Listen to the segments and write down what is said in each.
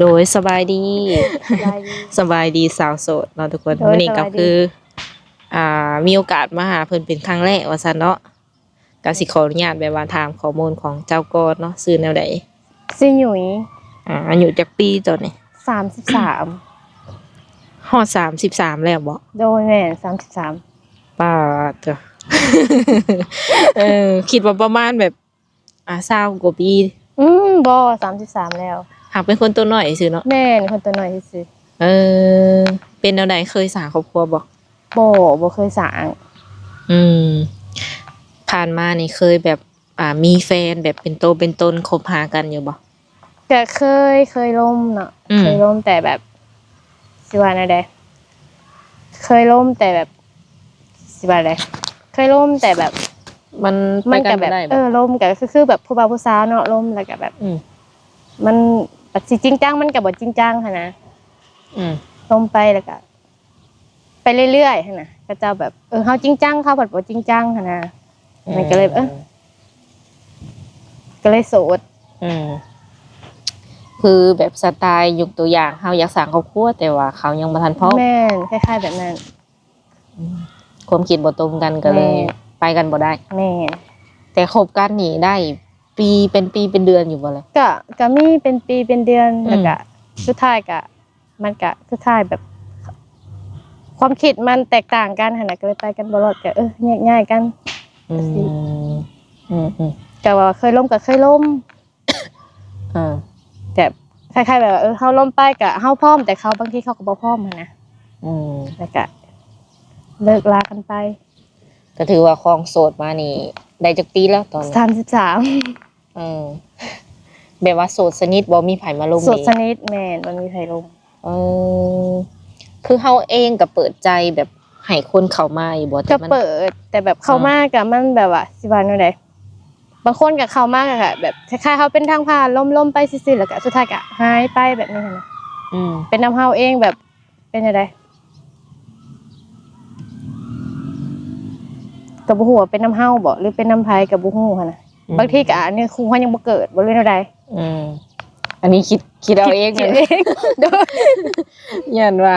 ໂດຍ ສະບາຍດີ ສະບາຍດີ ສະບາຍດີສາວໂສດເນາະທຸກຄົນ. ໂດຍ ມື້ນີ້ກໍ ສະບາຍດີ ຄື ອ່າ ມີໂອກາດມາຫາເພິ່ນເປັນຄັ້ງແລກວ່າຊັ້ນເນາະ. ກໍຊິຂໍອະນຸຍາດແບບວ່າຖາມຂໍ້ມູນຂອງເຈົ້າກ່ອນເນາະ, ຊື່ແນວໃດ? ຊື່ຫຍຸຍ. ອ່າ ອາຍຸຈັກປີຕອນນີ້? ສາມສິບສາມ. ຮອດສາມສິບສາມແລ້ວບໍ? ໂດຍ ແມ່ນ ສາມສິບສາມ. ປາດໂທ້ ເອີ ຄິດວ່າປະມານແບບ ອ່າ ຊາວກວ່າປີ. ອືມ ບໍ່ ສາມສິບສາມແລ້ວ. ຫາກເປັນຄົນຕົວນ້ອຍຊື່ເນາະ? ແມ່ນ ຄົນຕົວນ້ອຍຊື່ໆ. ເອີ ເປັນແນວໃດ ເຄີຍສ້າງຄອບຄົວບໍ່? ບໍ່ ບໍ່ເຄີຍສ້າງ. ອືມ ຜ່ານມານີ້ເຄີຍແບບ ອ່າ ມີແຟນແບບເປັນໂຕເປັນຕົນ ຄົບຫາກັນຢູ່ບໍ່? ກະເຄີຍ ເຄີຍລົມເນາະ. ອືມ ເຄີຍລົມ ແຕ່ແບບ ຊິວ່າແນວໃດ ເຄີຍລົມ ແຕ່ແບບ ຊິວ່າໃດ ເຄີຍລົມ ແຕ່ແບບ ມັນ ມັນກະແບບ ໄປກັນບໍ່ໄດ້ບໍ່? ເອີ ລົມກະຄື ຄືແບບຜູ້ບ່າວຜູ້ສາວເນາະ ລົມແລ້ວກະແບບ ອືມ ມັນ ແບບຊິຈິງຈັງ ມັນກະບໍ່ຈິງຈັງຫັ້ນນະ. ອືມ ລົມໄປແລ້ວກະ ໄປເລື້ອຍໆຫັ້ນນະ ເຂົາເຈົ້າແບບ ເອີ ເຮົາຈິງຈັງ ເຂົາພັດບໍ່ຈິງຈັງຫັ້ນນະ. ອືມ ມັນກໍເລີຍ ເອີ ກໍເລີຍໂສດ. ອືມ ຄືແບບສະໄຕລ໌ ຍົກຕົວຢ່າງ ເຮົາຢາກສ້າງຄອບຄົວ ແຕ່ວ່າເຂົາຍັງບໍ່ທັນພ້ອມ. ແມ່ນ ຄ້າຍໆແບບນັ້ນ. ອືມ ຄວາມຄິດບໍ່ຕົງກັນ ກໍເລີຍ ແມ່ນ ໄປກັນບໍ່ໄດ້. ແມ່ນ ແຕ່ຄົບກັນນີ້ໄດ້ປີ ເປັນປີເປັນເດືອນຢູ່ບໍ່ລະ? ກະ ກະມີເປັນປີເປັນເດືອນ. ອືມ ແລ້ວກະສຸດທ້າຍກະ ມັນກະຄືຄ້າຍແບບ ຄວາມຄິດມັນແຕກຕ່າງກັນຫັ້ນນະ ກໍເລີຍໄປກັນບໍ່ລອດ ກໍ ເອີ ແຍກຍ້າຍກັນ. ອືມ ຈັ່ງຊີ້. ອືມໆ ແຕ່ວ່າເຄີຍລົມກໍເຄີຍລົມ. ເອີ ແບບຄ້າຍໆແບບວ່າ ເອີ ເຮົາລົມໄປກໍເຮົາພ້ອມ ແຕ່ເຂົາ ບາງທີເຂົາກໍບໍ່ພ້ອມຫັ້ນນະ. ອືມ ແລ້ວກະເລີກລາກັນໄປ. ກໍຖືວ່າຄອງໂສດມານີ້ໄດ້ຈັກປີແລ້ວຕອນນີ້? ສາມສິບສາມ. ເອີ ແບບວ່າໂສດສະໜິດ ບໍ່ມີໃຜມາລົມ? ໂສດສະໜິດ ແມ່ນ ບໍ່ມີໃຜລົມ. ເອີ ຄືເຮົາເອງກໍເປີດໃຈແບບໃຫ້ຄົນເຂົ້າມາຢູ່ບໍ່? ກໍເປີດ ແຕ່ແບບເຂົ້າມາ ເອີ ກໍມັນແບບວ່າ ຊິວ່າແນວໃດ ບາງຄົນກໍເຂົ້າມາກໍແບບຄ້າຍໆເຮົາເປັນທາງຜ່ານ ລົມໆໄປຊື່ໆ ແລ້ວກໍສຸດທ້າຍກໍຫາຍໄປແບບນີ້ຫັ້ນນະ. ອືມ ເປັນນຳເຮົາເອງແບບ ເປັນຈັ່ງໃດ ກໍບໍ່ຮູ້ວ່າເປັນນຳເຮົາບໍ ຫຼືເປັນນຳໃຜກໍບໍ່ຮູ້ຫັ້ນນະ. ອືມ ບາງທີກໍ ອາ ເນື້ອຄູ່ເຮົາຍັງບໍ່ເກີດບໍ ຫຼືແນວໃດ. ອືມ ອັນນີ້ຄິດ ຄິດເອົາເອງ ຄິດເອງ. ໂດຍ ຢ້ານວ່າ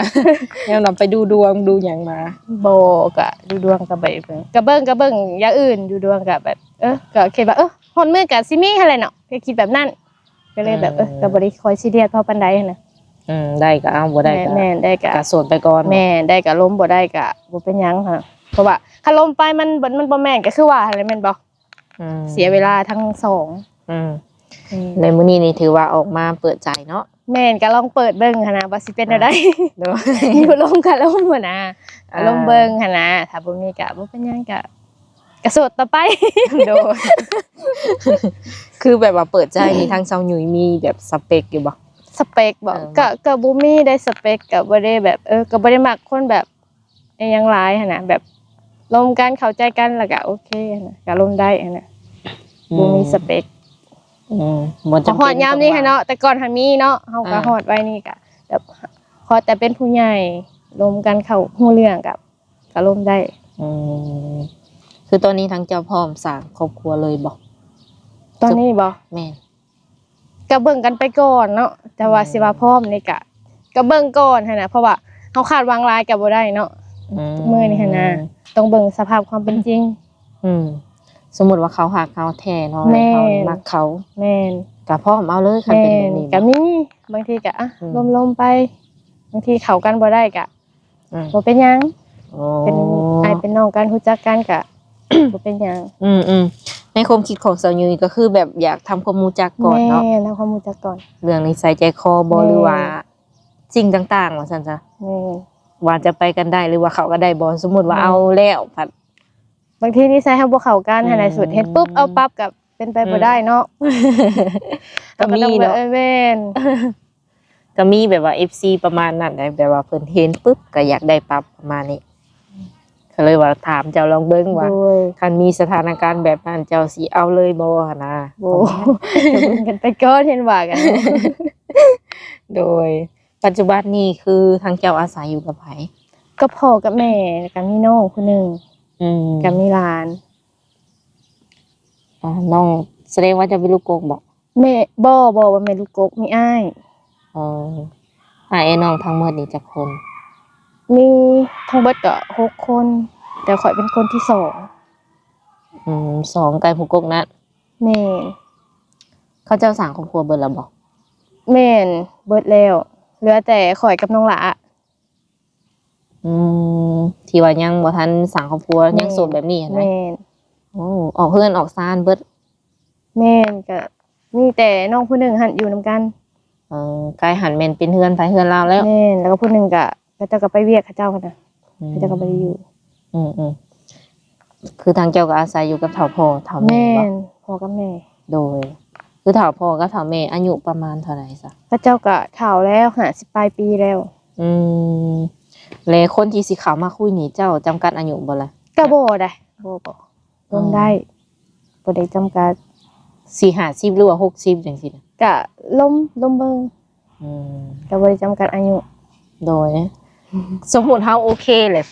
ຍ້ອນວ່າໄປດູດວງດູຫຍັງມາ? ບໍ່ ກະດູດວງກະໄປເບິ່ງ ກະເບິ່ງ ກະເບິ່ງຢ່າງອື່ນ ດູດວງກະແບບ ເອີ ກະຄິດວ່າ ເອີ ຮອດມື້ກະຊິມີຫັ້ນແຫຼະເນາະ ກະຄິດແບບນັ້ນ. ກໍເລີຍແບບ ເອີ ເອີ ກໍບໍ່ໄດ້ຄ່ອຍຊີຣຽສພໍປານໃດຫັ້ນນະ. ອືມ ໄດ້ກໍເອົາ ບໍ່ໄດ້ກໍ ແມ່ນ ໄດ້ກໍ ກໍໂສດໄປກ່ອນ. ແມ່ນ ໄດ້ກໍລົມ ບໍ່ໄດ້ກໍບໍ່ເປັນຫຍັງຫັ້ນ. ເພາະວ່າຄັນລົມໄປມັນ ມັນບໍ່ແມ່ນ ກໍຄືວ່າຫັ້ນແຫຼະ ແມ່ນບໍ່? ອືມ ເສຍເວລາທັງສອງ. ອືມ ອືມ ໃນມື້ນີ້ນີ້ຖືວ່າອອກມາເປີດໃຈເນາະ. ແມ່ນ ກໍລອງເປີດເບິ່ງຫັ້ນນະ ວ່າຊິເປັນແນວໃດ. ອ່າ ໂດຍ ຢູ່ລົມກໍລົມຫັ້ນນະ ອ່າ ກໍລອງເບິ່ງຫັ້ນນະ ຖ້າບໍ່ມີກໍບໍ່ເປັນຫຍັງ ກໍ ກະໂສດຕໍ່ໄປ. ໂດຍ ຄືແບບວ່າເປີດໃຈນີ້ ທາງສາວຫຍຸຍມີແບບສະເປັກຢູ່ບໍ່? ສະເປັກບໍ? ເອີ ກະ ກະບໍ່ມີໄດ໋ສະເປັກ ກະບໍ່ໄດ້ແບບ ເອີ ກະບໍ່ໄດ້ມັກຄົນແບບອີ່ຫຍັງຫຼາຍຫັ້ນນະ ແບບລົມກັນເຂົ້າໃຈກັນ ແລ້ວກະໂອເຄຫັ້ນນະ ກະລົມໄດ້ຫັ້ນນະ. ອືມ ບໍ່ມີສະເປັກ. ອືມ ບໍ່ຈຳເປັນ ຮອດຍາມນີ້ຫັ້ນເນາະ ແຕ່ກ່ອນຫັ້ນມີເນາະ ເຮົາກະ ອ່າ ຮອດໄວນີ້ກະແບບ ພໍແຕ່ເປັນຜູ້ໃຫຍ່ ລົມກັນເຂົ້າຮູ້ເລື່ອງກະ ກໍລົມໄດ້. ອືມ ຄືຕອນນີ້ທາງເຈົ້າພ້ອມສ້າງຄອບຄົວເລີຍບໍ່? ຕອນນີ້ບໍ? ແມ່ນ ກໍເບິ່ງກັນໄປກ່ອນເນາະ ແຕ່ວ່າ ອືມ ຊິວ່າພ້ອມນີ້ກະ ກໍເບິ່ງກ່ອນຫັ້ນນະ ເພາະວ່າເຮົາຄາດຫວັງຫຼາຍກໍບໍ່ໄດ້ເນາະ. ອືມ ທຸກມື້ນີ້ຫັ້ນນະ ຕ້ອງເບິ່ງສະພາບຄວາມເປັນຈິງ. ອືມ ສົມມຸດວ່າເຂົາຮັກເຮົາແທ້ເນາະ ແມ່ນ ເຮົາມັກເຂົາ ແມ່ນ ກໍພ້ອມເອົາເລີຍ ຄັນເປັນແບບນີ້. ແມ່ນ ກໍມີ ບາງທີກໍ ອ່ະ ອືມ ລົມໆໄປ ບາງທີເຂົ້າກັນບໍ່ໄດ້ກໍ ອືມ ບໍ່ເປັນຫຍັງ. ອໍ ເປັນອ້າຍເປັນນ້ອງກັນ ຮູ້ຈັກກັນກະ ບໍ່ເປັນຫຍັງ. ອືມໆ ໃນຄວາມຄິດຂອງສາວຍຸ້ຍກໍຄືແບບຢາກທຳຄວາມຮູ້ຈັກກ່ອນເນາະ. ແມ່ນ ທຳຄວາມຮູ້ຈັກກ່ອນ ເລື່ອງນິໄສໃຈຄໍບໍ ແມ່ນ ຫຼືວ່າສິ່ງຕ່າງໆ ວ່າຊັ້ນຊະ. ແມ່ນ ວ່າຈະໄປກັນໄດ້ ຫຼືວ່າເຂົ້າກັນໄດ້ບໍ່? ສົມມຸດວ່າ ແມ່ນ ເອົາແລ້ວພັດ ບາງທີນິໄສເຮົາບໍ່ເຂົ້າກັນຫັ້ນນະ ອືມ ສຸດເຫັນປຸບເອົາປັບກໍເປັນໄປ ອືມ ບໍ່ໄດ້ເນາະ. ກໍມີເນາະ ເອີ ແມ່ນ. ກໍມີແບບວ່າເອັຟຊີປະມານນັ້ນແຫຼະ ແບບວ່າເພິ່ນເຫັນປຶບກໍຢາກໄດ້ປັບປະມານນີ້ ກໍເລີຍວ່າຖາມເຈົ້າລອງເບິ່ງວ່າ ໂດຍ ຄັນມີສະຖານະການແບບນັ້ນ ເຈົ້າຊິເອົາເລີຍບໍ່ຫັ້ນນະ? ໂອ້ ກໍເບິ່ງກັນໄປກ່ອນ ເຫັນວ່າກັນ. ໂດຍ ປັດຈຸບັນນີ້ຄືທາງເຈົ້າອາໄສຢູ່ກັບໃຜ? ກັບພໍ່ກັບແມ່ ແລ້ວກໍມີນ້ອງຜູ້ໜຶ່ງ. ອືມ ກໍມີຫຼານ. ອ່າ ນ້ອງ ສະແດງວ່າເຈົ້າເປັນລູກກົກບໍ? ແມ່ ບໍ່ ບໍ່ ບໍ່ແມ່ນລູກກົກ ມີອ້າຍ. ອໍ ອ້າຍເອື້ອຍນ້ອງທັງໝົດນີ້ຈັກຄົນ? ມີທັງເບິດກໍຫົກຄົນ ແຕ່ຂ້ອຍເປັນຄົນທີສອງ. ອືມ ສອງໃກ້ຜູ້ກົກນັ້ນ. ແມ່ນ. ເຂົາເຈົ້າສ້າງຄອບຄົວເບິດແລ້ວບໍ່? ແມ່ນ ເບິດແລ້ວ ເຫຼືອແຕ່ຂ້ອຍກັບນ້ອງຫຼ້າ. ອືມ ທີ່ວ່າຍັງບໍ່ທັນສ້າງຄອບຄົວ ແມ່ນ ຍັງໂສດແບບນີ້ຫັ້ນນະ. ແມ່ນ. ໂອ້ ອອກເຮືອນອອກຊານເບິດ. ແມ່ນ ກະມີແຕ່ນ້ອງຜູ້ໜຶ່ງຫັ້ນຢູ່ນຳກັນ. ເອີ ກາຍຫັ້ນແມ່ນເປັນເຮືອນໃຜເຮືອນລາວແລ້ວ. ແມ່ນ ແລ້ວກໍຜູ້ໜຶ່ງກະ ເຂົາເຈົ້າກໍໄປວຽກເຂົາເຈົ້າຫັ້ນນະ. ອືມ ເຂົາເຈົ້າກໍບໍ່ໄດ້ຢູ່. ອືມໆ ຄືທາງເຈົ້າກໍອາໄສຢູ່ກັບເຖົ້າພໍ່ເຖົ້າແມ່ບໍ່? ແມ່ນ ພໍ່ກັບແມ່. ໂດຍ ຄືເຖົ້າພໍ່ກັບເຖົ້າແມ່ອາຍຸປະມານເທົ່າໃດຊະ? ເຂົາເຈົ້າກໍເຖົ້າແລ້ວ ຫ້າສິບປາຍປີແລ້ວ. ອືມ ແລະຄົນທີ່ຊິເຂົ້າມາຄຸຍນີ້ ເຈົ້າຈຳກັດອາຍຸບໍ່ລະ? ກໍບໍ່ໄດ໋ ບໍ່ ບໍ່ ລົມໄດ້ ອືມ ບໍ່ໄດ້ຈຳກັດ. ສີ່ຫ້າສິບ ຫຼືວ່າຫົກສິບຈັ່ງຊີ້ນະ? ກະລົມ ລົມເບິ່ງ. ອືມ ກະບໍ່ໄດ້ຈຳກັດອາຍຸ. ໂດຍ ສົມມຸດເຮົາໂອເຄແຫຼະ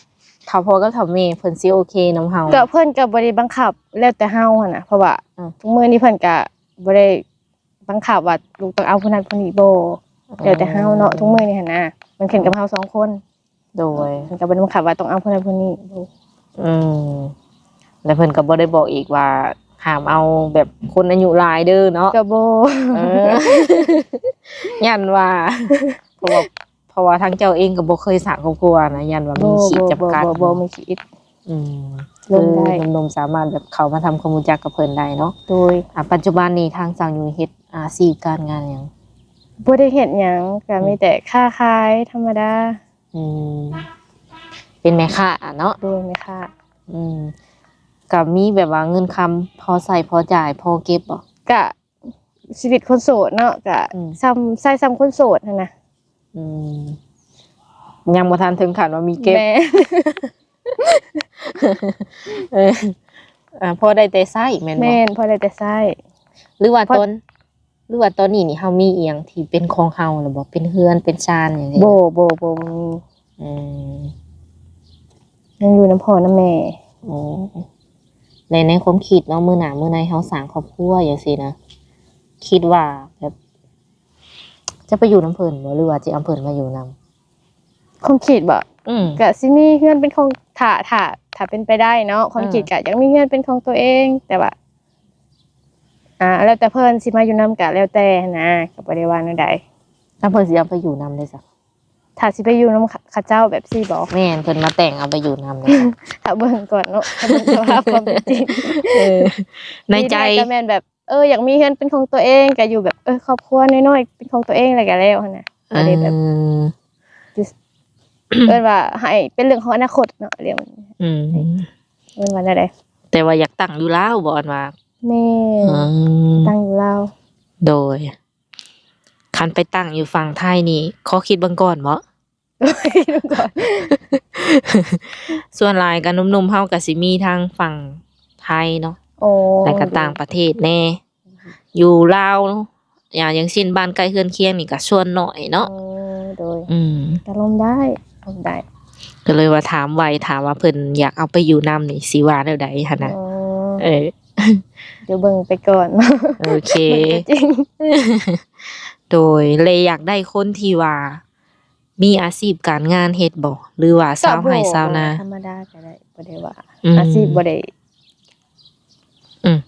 ເຖົ້າພໍ່ກັບເຖົ້າແມ່ເພິ່ນຊິໂອເຄນຳເຮົາ? ກະເພິ່ນກະບໍ່ໄດ້ບັງຄັບ ແລ້ວແຕ່ເຮົາຫັ້ນນະ ເພາະວ່າ ອືມ ທຸກມື້ນີ້ເພິ່ນກະບໍ່ໄດ້ ບັງຄັບວ່າລູກຕ້ອງເອົາຜູ້ນັ້ນຜູ້ນີ້ບໍ່ ແລ້ວແຕ່ເຮົາເນາະ. ທຸກມື້ນີ້ຫັ້ນນະ ມັນຂຶ້ນກັບເຮົາສອງຄົນ. ໂດຍ ເພິ່ນກໍບໍ່ໄດ້ບັງຄັບວ່າຕ້ອງເອົາຜູ້ນັ້ນຜູ້ນີ້. ອືມ ແລ້ວເພິ່ນກໍບໍ່ໄດ້ບອກອີກວ່າຫ້າມເອົາແບບຄົນອາຍຸຫຼາຍເດີເນາະ? ກໍບໍ່. ເອີ ຢ້ານວ່າ ເພາະວ່າ ເພາະວ່າທາງເຈົ້າເອງກໍບໍ່ເຄີຍສ້າງຄອບຄົວນະ ຢ້ານວ່າມີຂີດຈຳກັດ. ບໍ່ ບໍ່ ບໍ່ມີຂີດ. ອືມ ລົມໄດ້ ຄືໜຸ່ມໆສາມາດແບບເຂົ້າມາທຳຄວາມຮູ້ຈັກກັບເພິ່ນໄດ້ເນາະ. ໂດຍ ອາ ປັດຈຸບັນນີ້ທາງສາວຍຸ້ຍເຮັດອາຊີບການງານຫຍັງ? ບໍ່ໄດ້ເຮັດຫຍັງ ກໍ ອືມ ມີແຕ່ຄ້າຂາຍທຳມະດາ. ອືມ ເປັນແມ່ຄ້າເນາະ? ໂດຍ ແມ່ຄ້າ. ອືມ ກໍມີແບບວ່າເງິນຄຳພໍໃຊ້ພໍຈ່າຍພໍເກັບບໍ່? ກະ ຊີວິດຄົນໂສດເນາະ ກະ ອືມ ຊ່ຳ ໃຊ້ຊ່ຳຄົນໂສດຫັ້ນນະ. ອືມ ຍັງບໍ່ທັນເຖິງຂັ້ນວ່າມີເກັບ. ແມ່ນ. ເອີ ອາ ພໍໄດ້ແຕ່ໃຊ້ແມ່ນບໍ່? ແມ່ນ ພໍໄດ້ແຕ່ໃຊ້. ຫຼືວ່າ ພໍ ຕອນ ຫຼືວ່າຕອນນີ້ນີ້ເຮົາມີອີ່ຫຍັງທີ່ເປັນຂອງເຮົາແລ້ວບໍ່? ເປັນເຮືອນເປັນຊານຫຍັງຊີ້? ບໍ່ ບໍ່ ບໍ່ ບໍ່ມີ. ອືມ ຍັງຢູ່ນຳພໍ່ນຳແມ່. ໂອ້ ແລະໃນຄວາມຄິດເນາະ ມື້ໜ້າມື້ໃນເຮົາສ້າງຄອບຄົວຈັ່ງຊີ້ນະ ຄິດວ່າແບບຈະໄປຢູ່ນຳເພິ່ນບໍ່ ຫຼືວ່າຈະເອົາເພິ່ນມາຢູ່ນຳ? ຄວາມຄິດບໍ່? ອືມ ກະຊິມີເຮືອນເປັນຂອງ ຖ້າ ຖ້າ ຖ້າເປັນໄປໄດ້ເນາະ ຄວາມ ເອີ ຄິດກະຢາກມີເຮືອນເປັນຂອງຕົວເອງ ແຕ່ວ່າ ອາ ແລ້ວແຕ່ເພິ່ນຊິມາຢູ່ນຳກະແລ້ວແຕ່ຫັ້ນນະ ກໍບໍ່ໄດ້ວ່າແນວໃດ. ຖ້າເພິ່ນຊິເອົາໄປຢູ່ນຳເດ້ຊະ? ຖ້າຊິໄປຢູ່ນຳເຂົາເຈົ້າແບບຊີ້ບໍ? ແມ່ນ ເພິ່ນມາແຕ່ງເອົາໄປຢູ່ນຳເດ້ຊະ? ຖ້າເບິ່ງກ່ອນເນາະ ຖ້າເບິ່ງສະພາບຄວາມເປັນຈິງ. ເອີ ໃນໃຈ ໃນໃຈກໍແມ່ນແບບ ເອີ ຢາກມີເຮືອນເປັນຂອງຕົວເອງ ກໍຢູ່ແບບ ເອີ ຄອບຄົວນ້ອຍໆເປັນຂອງຕົວເອງ ແລ້ວກໍແລ້ວຫັ້ນນະ. ເອີ ກໍໄດ້ແບບ ເອີ້ນວ່າໃຫ້ເປັນເລື່ອງຂອງອະນາຄົດເນາະ ເລື່ອງ ອືມ ເອີ້ນວ່າແນວໃດ? ແຕ່ວ່າຢາກຕັ້ງຢູ່ລາວບໍ່ ອັນວ່າ? ແມ່ນ ອືມ ຕັ້ງຢູ່ລາວ. ໂດຍ ຄັນໄປຕັ້ງຢູ່ຝັ່ງໄທນີ້ ຂໍຄິດເບິ່ງກ່ອນບໍ? ສ່ວນຫຼາຍກໍໜຸ່ມໆເຮົາກໍຊິມີທາງຝັ່ງໄທເນາະ. ໂອ້ ແລ້ວກໍຕ່າງປະເທດແດ່ ຢູ່ລາວ ຢ່າງ ຢ່າງເຊັ່ນບ້ານໃກ້ເຮືອນຄຽງນີ້ກໍສ່ວນໜ້ອຍເນາະ. ໂອ້ ໂດຍ ອືມ ກໍລົມໄດ້ ລົມໄດ້. ກໍເລີຍວ່າຖາມໄວ້ ຖາມວ່າເພິ່ນຢາກເອົາໄປຢູ່ນຳນີ້ ຊິວ່າແນວໃດຫັ້ນນະ? ອໍ ເອີ ດຽວເບິ່ງໄປກ່ອນ. ໂອເຄ ເບິ່ງຕົວຈິງ. ໂດຍ ແລະຢາກໄດ້ຄົນທີ່ວ່າ ມີອາຊີບການງານເຮັດບໍ່ ຫຼືວ່າຊາວໄຮ່ຊາວນາ? ກໍບໍ່ ທຳມະດາກໍໄດ້ ບໍ່ໄດ້ວ່າ ອືມ ອາຊີບບໍ່ໄດ້ ອືມ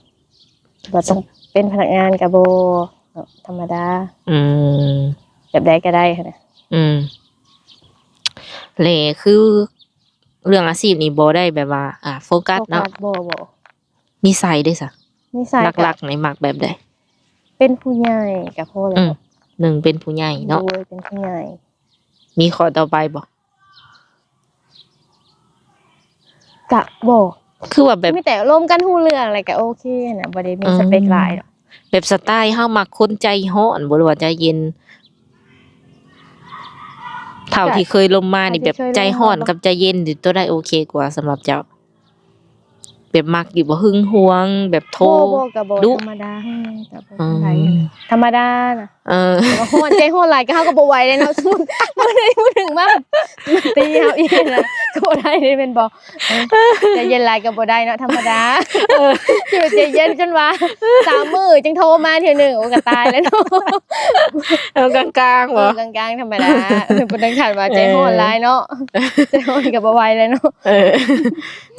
ວ່າຕ້ອງເປັນພະນັກງານກໍບໍ່ເນາະ ທຳມະດາ. ອືມ ແບບໃດກໍໄດ້ຫັ້ນນະ. ອືມ ແລະຄືເລື່ອງອາຊີບນີ້ບໍ່ໄດ້ແບບວ່າ ອ່າ ໂຟກັສເນາະ? ໂຟກັສ ບໍ່ ບໍ່. ນິໄສເດ້ຊະ? ນິໄສ ຫຼັກໆນີ້ມັກແບບໃດ? ເປັນຜູ້ໃຫຍ່ກໍພໍແລ້ວ. ອືມ ໜຶ່ງເປັນຜູ້ໃຫຍ່ເນາະ. ໂດຍ ເປັນຜູ້ໃຫຍ່. ມີຂໍ້ຕໍ່ໄປບໍ່? ກະບໍ່ ຄືວ່າແບບ ມີແຕ່ລົມກັນຮູ້ເລື່ອງ ແລ້ວກະໂອເຄຫັ້ນນະ ບໍ່ໄດ້ມີສະເປັກຫຼາຍດອກ. ອືມ ແບບສະໄຕເຮົາມັກຄົນໃຈຮ້ອນບໍ່ ຫຼືວ່າໃຈເຢັນ? ເທົ່າທີ່ເຄີຍລົມມານີ້ ແບບໃຈຮ້ອນກັບໃຈເຢັນນີ້ ໂຕໃດໂອເຄກວ່າສຳລັບເຈົ້າ? ແບບມັກຢູ່ບໍ່? ຫຶງຫວງ ແບບໂທ ບໍ່ ບໍ່ ກໍບໍ່ ດຸ ທຳມະດາ ເອີ ກໍບໍ່ ອືມ ປານໃດ ທຳມະດານະ. ເອີ ແຕ່ວ່າຮ້ອນ ໃຈຮ້ອນຫຼາຍກໍເຮົາກໍບໍ່ໄຫວເລີຍເນາະ. ສົມມຸດມື້ໃດມື້ໜຶ່ງມາ ມາຕີເຮົາອີກນະ ກໍບໍ່ໄດ້ເດ້ແມ່ນບໍ່? ເອີ ໃຈເຢັນຫຼາຍກໍບໍ່ໄດ້ເນາະ ທຳມະດາ. ເອີ ຊິວ່າໃຈເຢັນຈົນວ່າສາມມື້ຈຶ່ງໂທມາເທື່ອໜຶ່ງ ໂອ້ ກໍຕາຍແລ້ວເນາະ. ເອົາກາງໆ ເອີ ບໍ່? ກາງໆ ທຳມະດາ. ເອີ ບໍ່ໄດ້ຄາດວ່າໃຈຮ້ອນຫຼາຍເນາະ. ເອີ ໃຈຮ້ອນກໍບໍ່ໄຫວແລ້ວເນາະ. ເອີ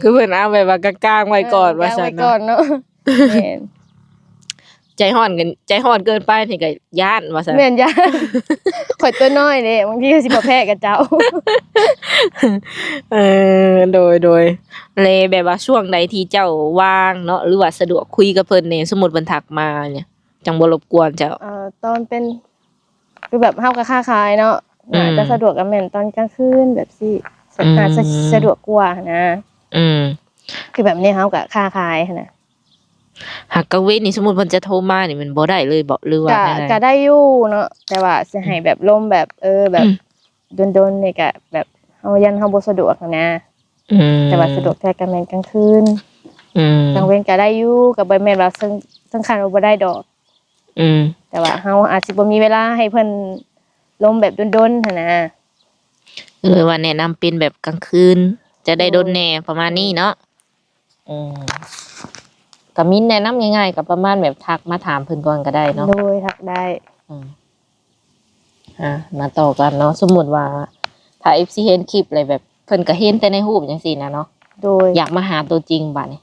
ຄືເພິ່ນເອົາແບບວ່າກາງໆໄວ້ກ່ອນ ເອີ ວ່າຊັ້ນເນາະ ກາງໄວ້ກ່ອນເນາະ. ແມ່ນ ໃຈຮ້ອນກັນ ໃຈຮ້ອນເກີນໄປນີ້ກໍຢ້ານວ່າຊັ້ນ. ແມ່ນ ຢ້ານ ຂ້ອຍຕົວນ້ອຍເດ້ ບາງທີກໍຊິບໍ່ແພ້ກັບເຈົ້າ. ເອີ ໂດຍ ໂດຍ ແລະ ແບບວ່າຊ່ວງໃດທີ່ເຈົ້າວ່າງເນາະ ຫຼືວ່າສະດວກຄຸຍກັບເພິ່ນແດ່ ສົມມຸດເພິ່ນທັກມານີ້ ຈັ່ງບໍ່ລົບກວນເຈົ້າ? ເອີ ຕອນເປັນ ຄືແບບເຮົາກໍຄ້າຂາຍເນາະ ອືມ ໜ້າຈະສະດວກກໍແມ່ນຕອນກາງຄືນແບບຊີ້ ອືມ ໜ້າຈະສະດວກກວ່າຫັ້ນນະ. ອືມ ຄືແບບນີ້ເຮົາກໍຄ້າຂາຍຫັ້ນນະ. ຫາກກາງເວັນນີ້ ສົມມຸດເພິ່ນຈະໂທມານີ້ ມັນບໍ່ໄດ້ເລີຍບໍ ຫຼືວ່າ ກະ ແນວໃດ? ກະໄດ້ຢູ່ເນາະ ແຕ່ວ່າຊິໃຫ້ແບບລົມແບບ ເອີ ແບບ ອືມ ດົນໆ ນີ້ກະແບບເຮົາຢ້ານເຮົາບໍ່ສະດວກຫັ້ນນະ. ອືມ ແຕ່ວ່າສະດວກແທ້ກະແມ່ນກາງຄືນ. ອືມ ກາງເວັນກະໄດ້ຢູ່ ກະບໍ່ແມ່ນວ່າເຊິ່ງ ເຊິ່ງຂັ້ນວ່າບໍ່ໄດ້ດອກ. ອືມ ແຕ່ວ່າເຮົາອາດຊິບໍ່ມີເວລາໃຫ້ເພິ່ນລົມແບບດົນໆ ຫັ້ນນະ. ເລີຍວ່າແນະນຳເປັນແບບກາງຄືນ ຈະໄດ້ດົນແດ່ ໂດຍ ປະມານນີ້ເນາະ. ອືມ ກໍມີແນະນຳງ່າຍໆ ກໍປະມານແບບທັກມາຖາມເພິ່ນກ່ອນກໍໄດ້ເນາະ. ໂດຍ ທັກໄດ້. ອືມ ອ່າ ມາຕໍ່ກັນເນາະ ສົມມຸດວ່າຖ້າເອັຟຊີເຫັນຄລິບແລ້ວ ແບບເພິ່ນກໍເຫັນແຕ່ໃນຮູບຈັ່ງຊີ້ນະເນາະ. ໂດຍ ຢາກມາຫາຕົວຈິງບາດນີ້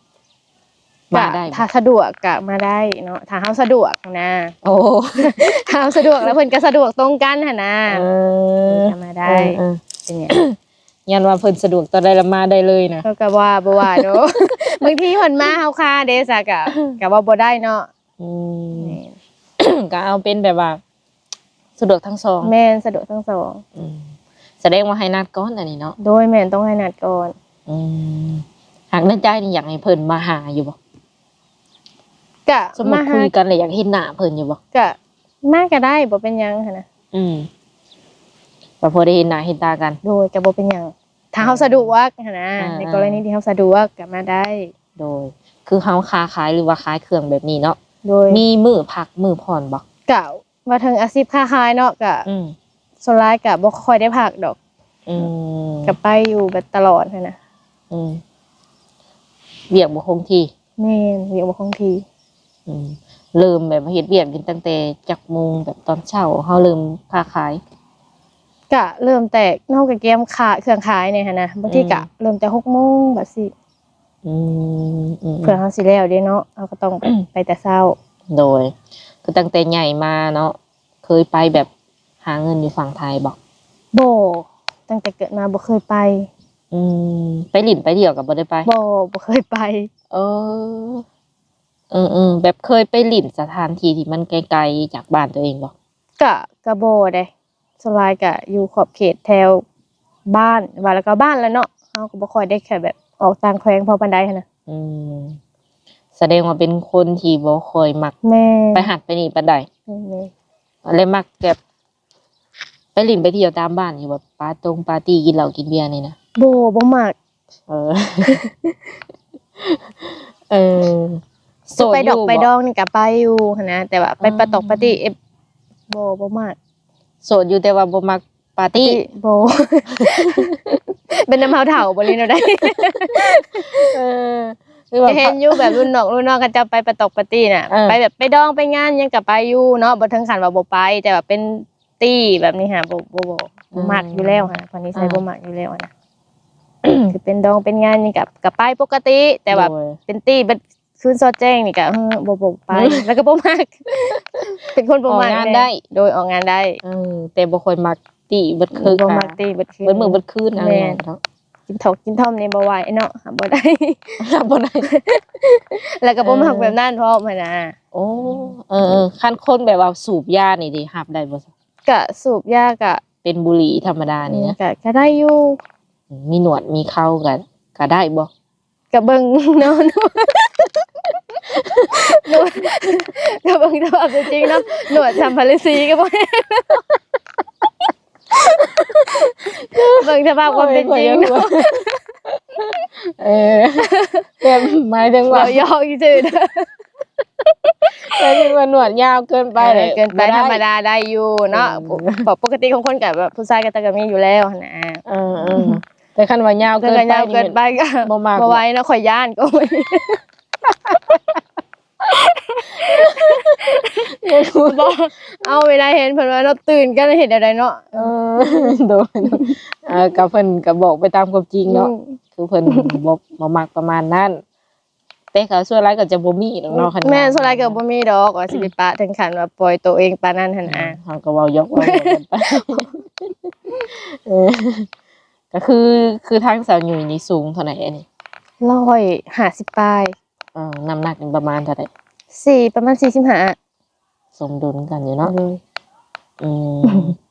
ມາໄດ້ບໍ່? ຖ້າສະດວກກໍມາໄດ້ເນາະ ຖ້າເຮົາສະດວກນະ. ໂອ້ ຖ້າເຮົາສະດວກແລ້ວເພິ່ນກໍສະດວກຕົງກັນຫັ້ນນະ. ເອີ ກໍມາໄດ້. ເອີໆ ເປັນຫຍັງ? ຢ້ານວ່າເພິ່ນສະດວກຕອນໃດລະມາໄດ້ເລີຍນະ. ເຂົາກໍວ່າບໍ່ວ່າດອກ ບາງທີເພິ່ນມາເຮົາຄາເດ້ ຊະກະ ກະເວົ້າບໍ່ໄດ້ເນາະ. ອືມ ແມ່ນ ກະເອົາເປັນແບບວ່າສະດວກທັງສອງ. ແມ່ນ ສະດວກທັງສອງ. ອືມ ສະແດງວ່າໃຫ້ນັດກ່ອນອັນນີ້ເນາະ. ໂດຍ ແມ່ນ ຕ້ອງໃຫ້ນັດກ່ອນ. ອືມ ຫາກໃນໃຈນີ້ຢາກໃຫ້ເພິ່ນມາຫາຢູ່ບໍ່? ກະ ສົມມຸດ ມາຫາ ຄຸຍກັນແລ້ວຢາກເຫັນໜ້າເພິ່ນຢູ່ບໍ່? ກະ ມາກໍໄດ້ ບໍ່ເປັນຫຍັງຫັ້ນນະ. ອືມ ກໍພໍໄດ້ເຫັນໜ້າເຫັນຕາກັນ. ໂດຍ ກໍບໍ່ເປັນຫຍັງ ຖ້າເຮົາ ເອີ ສະດວກຫັ້ນນະ. ເອີໆ ໃນກໍລະນີທີ່ເຮົາສະດວກກໍມາໄດ້. ໂດຍ ຄືເຮົາຄ້າຂາຍ ຫຼືວ່າຂາຍເຄື່ອງແບບນີ້ເນາະ. ໂດຍ ມີມື້ພັກມື້ຜ່ອນບໍ່? ກະວ່າເຖິງອາຊີບຄ້າຂາຍເນາະ ກະ ອືມ ສ່ວນຫຼາຍກະບໍ່ຄ່ອຍໄດ້ພັກດອກ. ອືມ ກະໄປຢູ່ແບບຕະຫຼອດຫັ້ນນະ. ອືມ ວຽກບໍ່ຄົງທີ່. ແມ່ນ ວຽກບໍ່ຄົງທີ່. ອືມ ເລີ່ມແບບເຮັດວຽກນີ້ຕັ້ງແຕ່ຈັກໂມງ? ແບບຕອນເຊົ້າເຮົາເລີ່ມຄ້າຂາຍ. ກະເລີ່ມແຕ່ເຮົາກະກຽມຂາ ເຄື່ອງຂາຍນີ້ຫັ້ນນະ ບາງທີ ອືມ ກະເລີ່ມແຕ່ຫົກໂມງແບບຊີ້. ອືມ ອືມໆ ເພື່ອເຮົາຊິແລ້ວເດ້ເນາະ ເຮົາກໍຕ້ອງແບບ ອືມ ໄປແຕ່ເຊົ້າ. ໂດຍ ຄືຕັ້ງແຕ່ໃຫຍ່ມາເນາະ ເຄີຍໄປແບບຫາເງິນຢູ່ຝັ່ງໄທບໍ່? ບໍ່ ຕັ້ງແຕ່ເກີດມາບໍ່ເຄີຍໄປ. ອືມ ໄປຫຼິ້ນໄປທ່ຽວກໍບໍ່ໄດ້ໄປ? ບໍ່ ບໍ່ເຄີຍໄປ. ເອີ ເອີໆ ແບບເຄີຍໄປຫຼິ້ນສະຖານທີ່ທີ່ມັນໄກໆຈາກບ້ານຕົວເອງບໍ່? ກະ ກະບໍ່ເດ້ ສ່ວນຫຼາຍກະຢູ່ຂອບເຂດແຖວບ້ານ ວ່າແລ້ວກໍບ້ານແຫຼະເນາະ ເຮົາກໍບໍ່ຄ່ອຍໄດ້ແບບອອກຕ່າງແຂວງພໍປານໃດຫັ້ນນະ. ອືມ ສະແດງວ່າເປັນຄົນທີ່ບໍ່ຄ່ອຍມັກ ແມ່ນ ໄປຫັ້ນໄປນີ້ປານໃດ. ແມ່ນໆ ແລ້ວມັກແບບໄປຫຼິ້ນໄປທ່ຽວຕາມບ້ານຢູ່ບໍ່? ປາຕົງປາຕີ້ ກິນເຫຼົ້າກິນເບຍນີ້ນະ? ບໍ່ ບໍ່ມັກ. ເອີ ເອີ ໂສດຢູ່ບໍ່? ໄປດອກໄປດອງນີ້ກະໄປຢູ່ຫັ້ນນະ ແຕ່ວ່າໄປ ອໍ ປາຕອກປາຕີ້ ເອ ບໍ່ ບໍ່ມັກ. ໂສດຢູ່ແຕ່ວ່າບໍ່ມັກປາຕີ້? ປາຕີ້ ບໍ່ ແມ່ນນຳເຮົາເຖົ້າບໍ່ ຫຼືແນວໃດ? ເອີ ຄືວ່າ ກໍເຫັນຢູ່ແບບລຸ້ນນ້ອງ ລຸ້ນນ້ອງເຂົາເຈົ້າໄປປາຕອກປາຕີ້ນະ ເອີ ໄປແບບໄປດອງໄປງານຫຍັງກໍໄປຢູ່ເນາະ ບໍ່ເຖິງຂັ້ນວ່າບໍ່ໄປ ແຕ່ວ່າເປັນ ຕີ້ແບບນີ້ຫາ ບໍ່ ບໍ່ ບໍ່ ອືມ ບໍ່ມັກຢູ່ແລ້ວຫັ້ນ ເພາະນິໄສ ອ່າ ບໍ່ມັກຢູ່ແລ້ວຫັ້ນນະ. ຄືເປັນດອງເປັນງານຫຍັງກະ ກະໄປປົກກະຕິ ແຕ່ວ່າ ໂດຍ ເປັນຕີ້ເບິດຄືນສອດແຈ້ງນີ້ກະ ເອີ ບໍ່ ບໍ່ໄປ ອືມ ແລ້ວກໍບໍ່ມັກ ເປັນຄົນບໍ່ມັກ ອອກງານໄດ້ ໂດຍ ອອກງານໄດ້ ເອີ ແຕ່ບໍ່ຄ່ອຍມັກ ຕີເບິດຄືນ ບໍ່ມັກຕີເບິດຄືນ ເບິດມື້ເບິດຄືນ ແມ່ນ ເອົາຫຍັງເນາະ ກິນຖອກກິນທ່ອມນີ້ບໍ່ໄຫວເນາະ ຮັບບໍ່ໄດ້ ຮັບບໍ່ໄດ້ ແລ້ວກໍບໍ່ມັກ ເອີ ແບບນັ້ນພ້ອມຫັ້ນນະ. ໂອ້ ເອີໆ ຄັນຄົນແບບວ່າສູບຢານີ້ເດ ຮັບໄດ້ບໍ່? ກະສູບຢາກະ ເປັນບຸຫຼີ່ທຳມະດານີ້ນະ ກະ ກະໄດ້ຢູ່ ມີໜວດມີເຂົາກະ ກະໄດ້ບໍ່? ກະເບິ່ງເນາະ ໜວດ ກະເບິ່ງສະພາບຕົວຈິງເນາະ ໜວດສຳພະລິສີກະບໍ່ແມ່ນ ເບິ່ງສະພາບຄວາມເປັນຈິງເນາະ ໂອ້ຍ ຂ້ອຍຢາກຫົວ ເອີ. ແບບໝາຍເຖິງວ່າ ເວົ້າຢອກຊື່ໆ ໝາຍເຖິງວ່າໜວດຍາວເກີນໄປ ເອີ ແຫຼະ ເກີນໄປ ບໍ່ໄດ້ ທຳມະດາໄດ້ຢູ່ເນາະ ເອີ ເພາະປົກກະຕິຂອງຄົນກໍແບບຜູ້ຊາຍກໍ ກໍມີຢູ່ແລ້ວຫັ້ນນະ ເອີໆ ແຕ່ຄັນວ່າຍາວເກີນໄປ ເກີນໄປກໍບໍ່ມັກ ບໍ່ໄຫວເນາະ ຂ້ອຍຢ້ານກໍ ບໍ່ ເອົາ ເວລາເຫັນເພິ່ນວ່າເນາະ ຕື່ນກັນເຮັດແນວໃດເນາະ ເອີ ໂດຍ ເອີ ກໍເພິ່ນກໍບອກໄປຕາມຄວາມຈິງເນາະ ອືມ ຄືເພິ່ນບໍ່ ບໍ່ມັກປະມານນັ້ນ ແຕ່ກໍສ່ວນຫຼາຍກໍຈະບໍ່ມີດອກເນາະ ຄັນ ແມ່ນ ວ່າ ສ່ວນຫຼາຍກໍບໍ່ມີດອກວ່າຊິໄປປະ ເຖິງຂັ້ນວ່າປ່ອຍໂຕເອງປານນັ້ນຫັ້ນນະ ເຮົາກໍເວົ້າຢອກເວົ້າຢອກກັນໄປ ເອີ ກໍຄື ຄືທາງສາວຫຍຸຍນີ້ສູງເທົ່າໃດອັນນີ້? ຮ້ອຍຫ້າສິບປາຍ ເອີ ນ້ຳໜັກນີ້ປະມານເທົ່າໃດ? ສີ່ ປະມານສີ່ສິບຫ້າ ສົມດຸນກັນຢູ່ເນາະ ໂດຍ ອືມ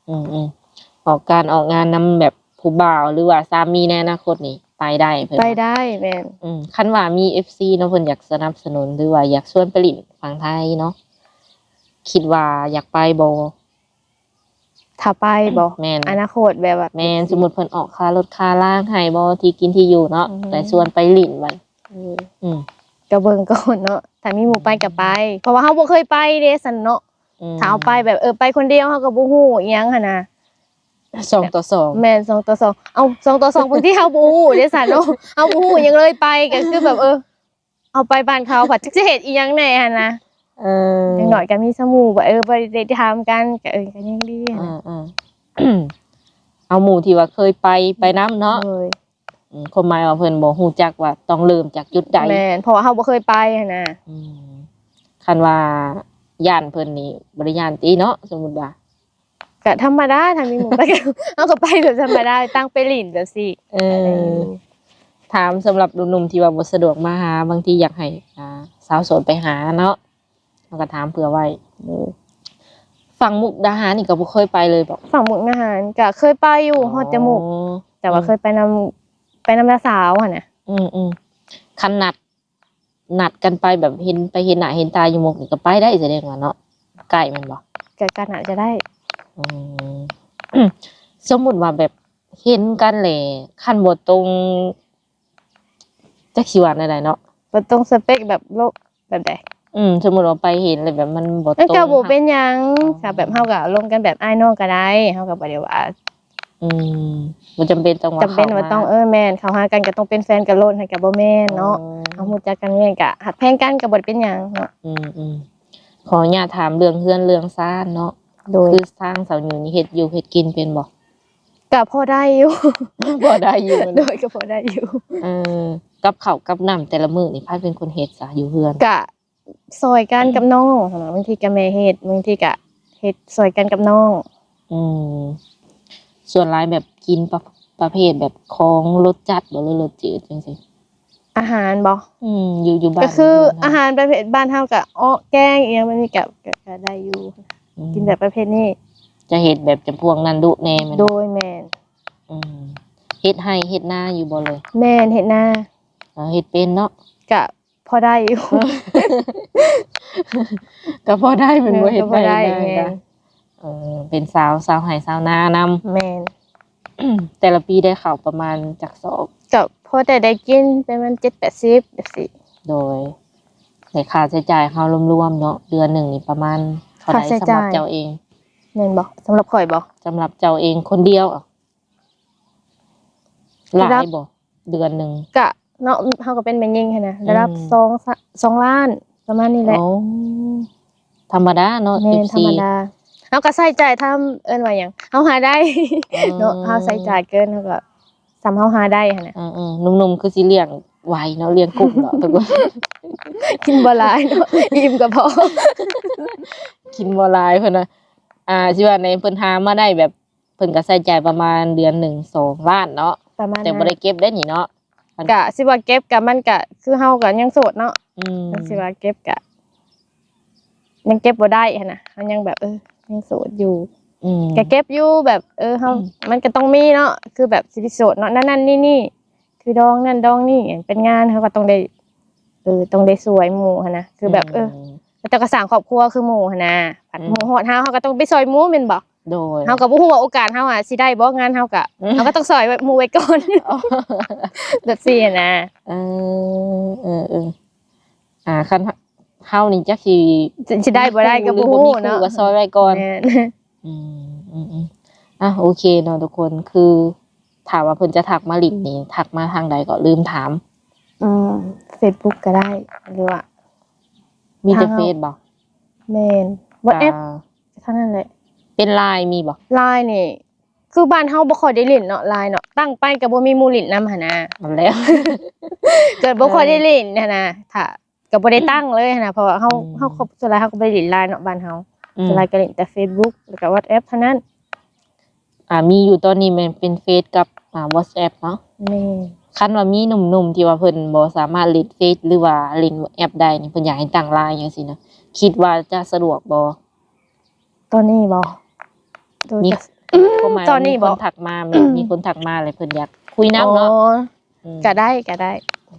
ອືມໆ ອອກການອອກງານນຳແບບຜູ້ບ່າວ ຫຼືວ່າສາມີໃນອະນາຄົດນີ້ໄປໄດ້ ໄປໄດ້ ແມ່ນ ອືມ ຄັນວ່າມີເອັຟຊີເນາະ ເພິ່ນຢາກສະໜັບສະໜູນ ຫຼືວ່າຢາກຊວນໄປຫຼິ້ນຝັ່ງໄທເນາະ ຄິດວ່າຢາກໄປບໍ່? ຖ້າໄປບໍ່? ແມ່ນ ອະນາຄົດແບບວ່າ ແມ່ນ ສົມມຸດເພິ່ນອອກຄ່າລົດຄ່າລາໃຫ້ບໍ່ ທີ່ກິນທີ່ຢູ່ເນາະ ອືມ ແຕ່ຊວນໄປຫຼິ້ນບັດ ເອີ ອືມ ກໍເບິ່ງກ່ອນເນາະ ຖ້າມີໝູ່ໄປກໍໄປ ເພາະວ່າເຮົາບໍ່ເຄີຍໄປເດ້ຊັ້ນເນາະ ອືມ ຖ້າເຮົາໄປແບບ ເອີ ໄປຄົນດຽວ ເຮົາກໍບໍ່ຮູ້ອີ່ຫຍັງຫັ້ນນະ ສອງຕໍ່ສອງ ແມ່ນ ສອງຕໍ່ສອງ ເອົາ ສອງຕໍ່ສອງ ບາງທີເຮົາບໍ່ຮູ້ເດ້ຊັ້ນເນາະ ເຮົາບໍ່ຮູ້ຫຍັງເລີຍ ໄປກໍຄືແບບ ເອີ ເຮົາໄປບ້ານເຂົາ ພັດຈັກຊິເຮັດອີ່ຫຍັງແດ່ຫັ້ນນະ ເອີ ຢ່າງໜ້ອຍກໍມີສະໝູ່ ເອີ ບໍ່ໄດ້ຖາມກັນ ກໍ ເອີ ກໍຍັງດີຫັ້ນນະ ເອີ ເອີ ເອົາໝູ່ທີ່ວ່າເຄີຍໄປ ໄປນຳເນາະ ໂດຍ ອືມ ຄວາມໝາຍວ່າເພິ່ນບໍ່ຮູ້ຈັກວ່າຕ້ອງເລີ່ມຈາກຈຸດໃດ ແມ່ນ ເພາະວ່າເຮົາບໍ່ເຄີຍໄປຫັ້ນນະ ອືມ ຄັນວ່າຢ້ານເພິ່ນນີ້ບໍ່ໄດ້ຢ້ານຕິເນາະ ສົມມຸດວ່າ ກະທຳມະດາ ຖ້າມີໝູ່ໄປ ເຮົາກໍໄປແບບທຳມະດາ ຕ່າງໄປຫຼິ້ນແບບຊີ້ ເອີ ກໍໄດ້ຢູ່ ຖາມສຳລັບໜຸ່ມໆທີ່ວ່າບໍ່ສະດວກມາຫາ ບາງທີຢາກໃຫ້ ອ່າ ສາວໂສດໄປຫາເນາະ ເຮົາກໍຖາມເຜື່ອໄວ້ ເອີ ຝັ່ງມຸກດາຫານນີ້ກໍບໍ່ເຄີຍໄປເລີຍບໍ? ຝັ່ງມຸກດາຫານກໍເຄີຍໄປຢູ່ ອໍ ຮອດແຕ່ມຸກ ແຕ່ວ່າ ອືມ ເຄີຍໄປນຳ ໄປນຳນ້າສາວຫັ້ນນະ ອືມໆ ຄັນນັດ ນັດກັນໄປແບບເຫັນ ໄປເຫັນໜ້າເຫັນຕາຢູ່ມຸກນີ້ກໍໄປໄດ້ ສະແດງວ່າເນາະ ໃກ້ແມ່ນບໍ່? ກໍ ກໍໜ້າຈະໄດ້ ອືມ ສົມມຸດວ່າແບບເຫັນກັນແຫຼະ ຄັນບໍ່ຕົງ ຈັກຊິວ່າແນວໃດເນາະ ບໍ່ຕົງສະເປັກແບບໂລ ແບບໃດ? ອືມ ສົມມຸດວ່າໄປເຫັນແລ້ວແບບມັນບໍ່ຕົງ ມັນກໍບໍ່ເປັນຫຍັງ ອໍ ຖ້າແບບເຮົາກໍລົມກັນແບບອ້າຍນ້ອງກໍໄດ້ ເຮົາກໍບໍ່ໄດ້ວ່າ ອືມ ບໍ່ຈຳເປັນຕ້ອງວ່າ ຈຳເປັນວ່າຕ້ອງ ເຂົ້າມາ ເອີ ແມ່ນ ເຂົ້າຫາກັນກໍຕ້ອງເປັນແຟນກັນໂລດ ຫັ້ນກໍບໍ່ແມ່ນເນາະ ອໍ ເຮົາຮູ້ຈັກກັນແມ່ນກໍຮັກແພງກັນກໍບໍ່ໄດ້ເປັນຫຍັງເນາະ ອືມໆ ຂໍອະນຸຍາດຖາມເລື່ອງເຮືອນເລື່ອງຊານເນາະ ໂດຍ ຄືທາງສາວຫຍຸຍນີ້ເຮັດຢູ່ເຮັດກິນເປັນບໍ່? ກໍພໍໄດ້ຢູ່ ພໍໄດ້ຢູ່ ໂດຍ ກໍພໍໄດ້ຢູ່ ເອີ ກັບເຂົ້າກັບນ້ຳແຕ່ລະມື້ນີ້ໃຜເປັນຄົນເຮັດຊະຢູ່ເຮືອນ? ກະ ຊ່ອຍກັນກັບນ້ອງຫັ້ນນະ ບາງທີກໍແມ່ເຮັດ ບາງທີກໍເຮັດຊ່ອຍກັນກັບນ້ອງ ອືມ ສ່ວນຫຼາຍແບບກິນປະ ປະເພດແບບຂອງລົດຈັດບໍ່ ຫຼືລົດຈືດຈັ່ງຊີ້? ອາຫານບໍ່? ອືມ ຢູ່ ຢູ່ບ້ານ ກໍຄື ຢູ່ເຮືອນເຮົາ ອາຫານປະເພດບ້ານເຮົາກໍເອາະແກງອີ່ຫຍັງແບບນີ້ກໍ ກໍ ກໍໄດ້ຢູ່ ອືມ ກິນແບບປະເພດນີ້ ຈະເຮັດແບບຈຳພວກນັ້ນດຸແດ່ແມ່ນບໍ່? ໂດຍ ແມ່ນ ອືມ ເຮັດໄຮ່ເຮັດນາຢູ່ບໍ່ເລີຍ? ແມ່ນ ເຮັດນາ ເອີ ເຮັດເປັນເນາະ ກະ ພໍໄດ້ຢູ່ ກໍພໍໄດ້ແມ່ນບໍ່? ເອີ ເຮັດໄຮ່ເຮັດນາ ກໍພໍໄດ້ ກໍ ແມ່ນ ເອີ ເປັນຊາວ ຊາວໄຮ່ຊາວນານຳ ແມ່ນ ແຕ່ລະປີໄດ້ເຂົ້າປະມານຈັກສອບ? ກໍພໍແຕ່ໄດ້ກິນປະມານເຈັດແປດສິບຈັ່ງຊີ້ ໂດຍ ແລະຄ່າໃຊ້ຈ່າຍເຮົາລວມໆເນາະ ເດືອນໜຶ່ງນີ້ປະມານເທົ່າໃດ? ຄ່າໃຊ້ຈ່າຍສຳລັບເຈົ້າເອງ ແມ່ນບໍ່? ສຳລັບຂ້ອຍບໍ່? ສຳລັບເຈົ້າເອງຄົນດຽວ ຫຼາຍບໍ່ເດືອນໜຶ່ງ? ກະເນາະ ເຮົາກໍເປັນແມ່ຍິງຫັ້ນນະ ອືມ ລະດັບສອງ ສອງລ້ານປະມານນີ້ແຫຼະ ໂອ້ ທຳມະດາເນາະ ແມ່ນ ເອັຟຊີ ທຳມະດາ ເຮົາກໍໃຊ້ຈ່າຍຕາມ ເອີ້ນວ່າຫຍັງ ເຮົາຫາໄດ້ ເນາະ ເຮົາໃຊ້ຈ່າຍເກີນ ເຮົາກໍສ່ຳເຮົາຫາໄດ້ຫັ້ນນະ ເອີໆ ໜຸ່ມໆຄືຊິລ້ຽງໄວເນາະ ລ້ຽງກຸ້ງເນາະ ທຸກຄົນ ກິນບໍ່ຫຼາຍເນາະ ອີ່ມກໍພໍ ກິນບໍ່ຫຼາຍເພິ່ນວ່າ ອ່າ ຊິວ່າແນວເພິ່ນຫາມາໄດ້ແບບ ເພິ່ນກໍໃຊ້ຈ່າຍປະມານເດືອນໜຶ່ງສອງລ້ານເນາະ ປະມານ ແຕ່ບໍ່ໄດ້ເກັບໄດ້ນີ້ເນາະ ກະຊິວ່າເກັບກະມັນກະຄືເຮົາກະຍັງໂສດເນາະ ອືມ ຄັນຊິວ່າເກັບກະຍັງເກັບບໍ່ໄດ້ຫັ້ນນະ ເຮົາຍັງແບບ ເອີ ຍັງໂສດຢູ່ ອືມ ກະເກັບຢູ່ແບບ ເອີ ເຮົາ ອືມ ມັນກະຕ້ອງມີເນາະ ຄືແບບຊີວິດໂສດເນາະ ນັ້ນໆນີ້ໆ ຄືດອງນັ້ນດອງນີ້ ເປັນງານເຮົາກໍຕ້ອງໄດ້ ເອີ ຕ້ອງໄດ້ຊ່ວຍໝູ່ຫັ້ນນະ ຄືແບບ ອືມ ເອີ ເຂົາເຈົ້າກໍສ້າງຄອບຄົວຄືໝູ່ຫັ້ນນະ ອືມ ໝູ່ຮອດເຮົາ ເຮົາກໍຕ້ອງໄປຊ່ອຍໝູ່ແມ່ນບໍ່? ໂດຍ ເຮົາກໍບໍ່ຮູ້ວ່າໂອກາດເຮົາອະຊິໄດ້ບໍ່ ງານເຮົາກໍ ອືມ ເຮົາກໍຕ້ອງຊ່ອຍໄວ້ ໝູ່ໄວ້ກ່ອນ ແບບຊີ້ນະ ເອີ ເອີ ເອີ ອ່າ ຄັນ ເຮົານີ້ຈັກຊິ ຊິ ຊິໄດ້ບໍ່ໄດ້ກໍບໍ່ຮູ້ເນາະ ບໍ່ມີຄູ່ກໍຊ່ອຍໄວ້ກ່ອນ ແມ່ນ ອືມ ອືມ ອືມ ອ່ະ ໂອເຄເນາະທຸກຄົນ ຄື ຖ້າວ່າເພິ່ນຈະທັກມາຫຼິ້ນນີ້ ທັກມາທາງໃດກໍລືມຖາມ ອືມ ເຟສບຸກກໍໄດ້ ຫຼືວ່າ ມີແຕ່ເຟສບໍ່? ແມ່ນ ວັອດແອັບ ອ່າ ເທົ່ານັ້ນແຫຼະ ເປັນລາຍມີບໍ່? ລາຍນີ້ ຄືບ້ານເຮົາບໍ່ຄ່ອຍໄດ້ຫຼິ້ນເນາະ ລາຍເນາະ ຕັ້ງໄປກໍບໍ່ມີໝູ່ຫຼິ້ນນຳຫັ້ນນະ ນັ້ນແຫຼະ ກໍບໍ່ຄ່ອຍໄດ້ຫຼິ້ນຫັ້ນນະ ຖ້າ ກໍບໍ່ໄດ້ຕັ້ງເລີຍຫັ້ນນະ ເພາະວ່າເຮົາ ອືມ ເຮົາຄົບ ສ່ວນຫຼາຍເຮົາກໍບໍ່ໄດ້ຫຼິ້ນລາຍເນາະ ບ້ານເຮົາ ອືມ ສ່ວນຫຼາຍກໍຫຼິ້ນແຕ່ເຟສບຸກ ແລ້ວກໍວັອດແອັບເທົ່ານັ້ນ ອ່າ ມີຢູ່ຕອນນີ້ແມ່ນເປັນເຟສກັບ ອ່າ ວັອດແອັບເນາະ ແມ່ນ ຄັນວ່າມີໜຸ່ມໆທີ່ວ່າເພິ່ນບໍ່ສາມາດຫຼິ້ນເຟສ ຫຼືວ່າຫຼິ້ນວັອດແອັບໄດ້ນີ້ ເພິ່ນຢາກໃຫ້ຕັ້ງລາຍຫຍັງຊີ້ນະ ຄິດວ່າຈະສະດວກບໍ່? ຕອນນີ້ບໍ່? ມີ ຄວາມໝາຍວ່າມີຄົນທັກມາ ແມ່ນ ມີຄົນທັກມາ ແລ້ວເພິ່ນຢາກຄຸຍນຳເນາະ ອືມ ກໍໄດ້ ກໍໄດ້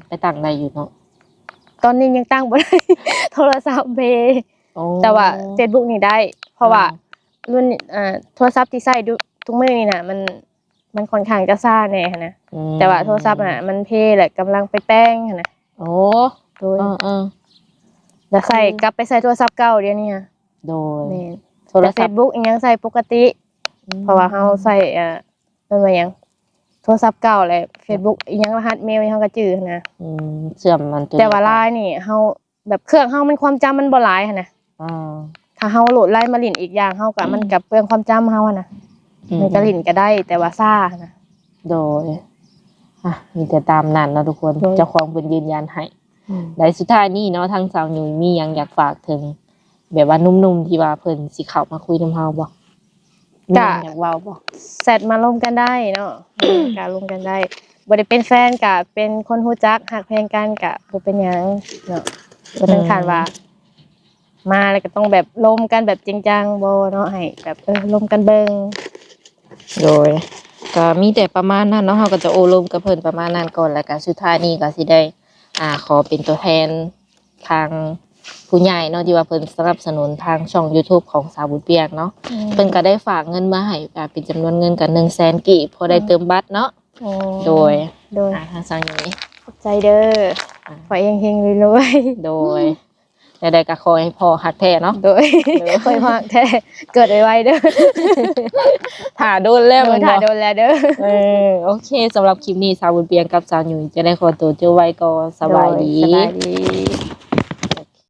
ໄປຕັ້ງໄດ້ຢູ່ເນາະ ຕອນນີ້ຍັງຕັ້ງບໍ່ໄດ້ ໂທລະສັບເບ ໂອ້ ແຕ່ວ່າເຟສບຸກນີ້ໄດ້ ເພາະວ່າ ອ່າ ລຸ້ນ ອ່າ ໂທລະສັບທີ່ໃຊ້ທຸກມື້ນີ້ນະ ມັນ ມັນຂ້ອນຂ້າງຈະຊ້າແດ່ຫັ້ນນະ ອືມ ແຕ່ວ່າໂທລະສັບຫັ້ນນະ ມັນເພ ແລ້ວກຳລັງໄປແປງຫັ້ນນະ ໂອ້ ໂດຍ ເອີໆ ແລ້ວໃຊ້ ຄື ກັບໄປໃຊ້ໂທລະສັບເກົ່າດຽວນີ້ຫັ້ນ ໂດຍ ແມ່ນ ໂທລະສັບ ແຕ່ເຟສບຸກອີ່ຫຍັງໃຊ້ປົກກະຕິ ອືມ ເພາະວ່າເຮົາໃຊ້ ເອີ ເອີ້ນວ່າຫຍັງ ໂທລະສັບເກົ່າ ແລະ ເຟສບຸກອີ່ຫຍັງ ລະຫັດເມວອີ່ຫຍັງເຮົາກໍຈື່ຫັ້ນນະ ອືມ ເຊື່ອມມັນຕົວ ແຕ່ວ່າລາຍນີ້ເຮົາ ແບບເຄື່ອງເຮົາມັນຄວາມຈຳມັນບໍ່ຫຼາຍຫັ້ນນະ ອ່າ ຖ້າເຮົາໂຫຼດລາຍມາຫຼິ້ນອີກຢ່າງ ເຮົາກໍ ອືມ ມັນກໍເປືອງຄວາມຈຳເຮົາຫັ້ນນະ ອືມ ມັນກໍຫຼິ້ນກໍໄດ້ ແຕ່ວ່າຊ້າຫັ້ນນະ ໂດຍ ອ່ະ ມີແຕ່ຕາມນັ້ນເນາະທຸກຄົນ ໂດຍ ເຈົ້າຂອງເພິ່ນຢືນຢັນໃຫ້ ອືມ ແລະ ສຸດທ້າຍນີ້ເນາະ ທາງສາວຫຍຸຍມີຫຍັງຢາກຝາກເຖິງ ແບບວ່າໜຸ່ມໆທີ່ວ່າເພິ່ນຊິເຂົ້າມາຄຸຍນຳເຮົາບໍ່? ມີຫຍັງ ກະ ຢາກເວົ້າບໍ່? ແຊັດມາລົມກັນໄດ້ເນາະ ກະລົມກັນໄດ້ ບໍ່ໄດ້ເປັນແຟນ ກະເປັນຄົນຮູ້ຈັກ ຮັກແພງກັນ ກະບໍ່ເປັນຫຍັງເນາະ ບໍ່ເຖິງຂັ້ນວ່າ ອືມ ມາແລ້ວກໍຕ້ອງແບບລົມກັນແບບຈິງຈັງ ບໍ່ເນາະ ໃຫ້ແບບ ເອີ ລົມກັນເບິ່ງ ໂດຍ ກໍມີແຕ່ປະມານນັ້ນເນາະ ເຮົາກໍຈະໂອ້ລົມກັບເພິ່ນປະມານນັ້ນກ່ອນ ແລ້ວກໍສຸດທ້າຍນີ້ກໍຊິໄດ້ ອ່າ ຂໍເປັນຕົວແທນ ທາງຜູ້ໃຫຍ່ເນາະ ທີ່ວ່າເພິ່ນສະໜັບສະໜູນທາງຊ່ອງຢູທູບຂອງສາວບຸນປຽງເນາະ ອືມ ເພິ່ນກໍໄດ້ຝາກເງິນມາໃຫ້ ອ່າ ເປັນຈຳນວນເງິນກໍໜຶ່ງແສນກີບ ພໍໄດ້ ອືມ ເຕີມບັດເນາະ ໂອ້ ໂດຍ ໂດຍ ອ່າ ທາງຊ່ອງນີ້ ຂອບໃຈເດີ ອ່າ ຂໍເຮງໆ ລວຍໆ ໂດຍ ແນວໃດກໍຂໍໃຫ້ພໍ້ຮັກແທ້ເນາະ ໂດຍ ໂດຍ ຂໍໃຫ້ພໍ້ຮັກແທ້ ເກີດໄວໆ ເດີ ຖ້າດົນແລ້ວ ໂດຍ ແມ່ນບໍ່? ຖ້າດົນແລ້ວເດີ ເອີ ໂອເຄ ສຳລັບຄລິບນີ້ສາວບຸນປຽງກັບສາວຫຍຸຍຈະໄດ້ຂໍໂຕຈົບໄວ້ກ່ອນ ສະບາຍດີ ໂດຍ ສະບາຍດີ.